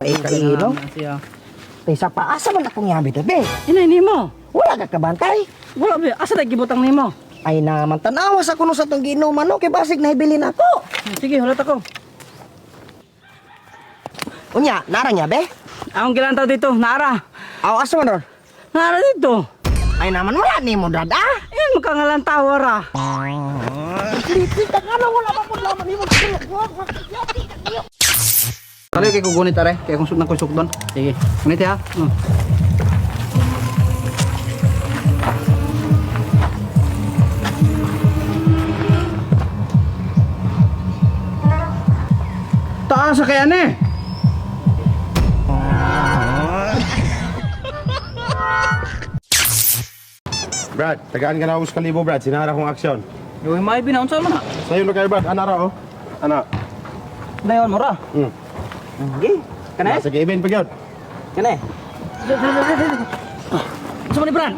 Ay, kaino. Siya. Kaysa pa, asa man akong yabi to, be? Inay nimo. Wala ka kabantay. Wala be, asa na gibutang nimo? Ay naman, tanawa sa kuno sa tong giinuman, no? Kay basig nahibilin ako. Sige, hulat ako. Unya, nara niya, be? Akong gilantaw dito, naara. Aw, asa man ron? Naara dito. Ay naman, wala ni mo, dad, ah? Ayun, makangalantaw ra. Kita ka na, wala pa po laman ni mo. Kalayo kay kugunit are, kay kung sugdan ko sugdon. Sige. Gunit ha. Taas sa kaya ni. Brad, tagaan ka na ako sa kalibo, Brad. Sinara kong aksyon. Uy, may binaunsa man ha. Sa'yo na kayo, Brad. Ana ra, oh. Ana. Dayon mo ra. Sige. Kanay? Nasa event pa yun. Kanay. Sa ni Bran?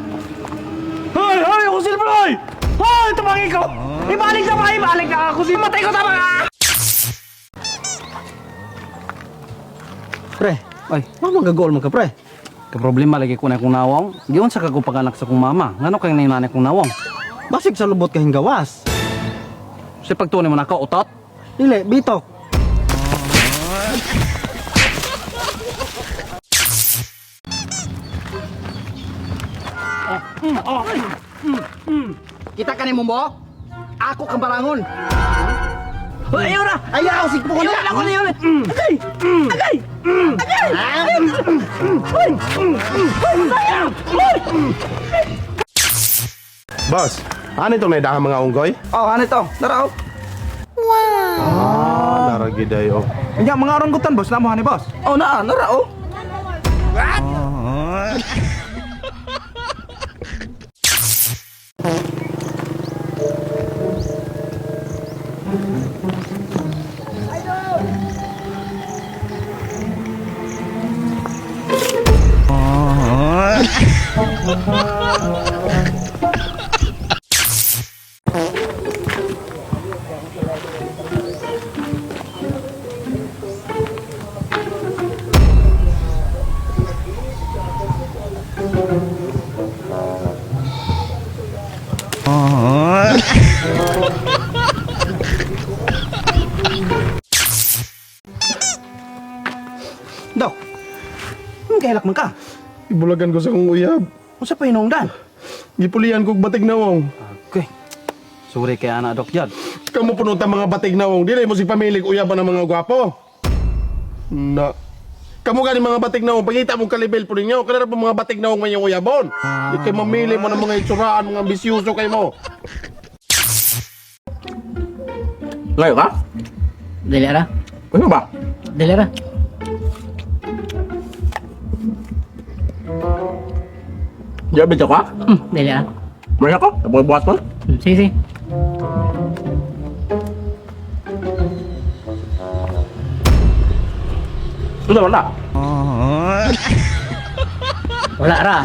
Hoy, hoy, ako silver, hoy! Hoy, tumangi ko! Ibalik na ba? Ibalik na ako! Matay ko tama ka! Pre, ay, mama gagol man ka pre. Ka problema lagi ko na akong nawong. Giun sa kagong pag-anak sa kong mama. Ngano kay nanay kong nawong? Basig sa lubot kahing gawas. Sa pagtuon mo nako utot. Dili, bitok. Kita ka ni mo? Ako kang barangon. Hoy, ayaw ra! Ayaw, sigpo ko Ayaw na. na ako na yun! Agay! Agay! Agay! Hoy! Hoy, sayang! Hoy! Boss, ano itong naidahang mga unggoy? Oh, ano ito? Tara, oh. Ah, naragiday, oh. Nya, mga oranggutan, boss. Namo, hani, boss. Oh, naa, nara, oh. Dok, ang kailak man ka. Ibulagan ko sa kong uyab. Unsa pa hinungdan? Gipulian kog batig nawong. Okay. Sorry kay ana dok jad. Kamu punutan mga batig nawong. Dili mo si pamilig uyab ng mga gwapo. Na. Kamu gani mga batig nawong. Pagita mong kalibel po ninyo. Kanara po mga batig nawong may uyabon. Di kayo mamili mo ng mga itsuraan, mga ambisyoso kayo mo. Layo ka? Dili ra. Ano ba? Dili ra. Diyan bitaw ka? Dili ra. Meron ako? Nabuhay buhat mo? Sige, sige. Wala, wala. Wala ra.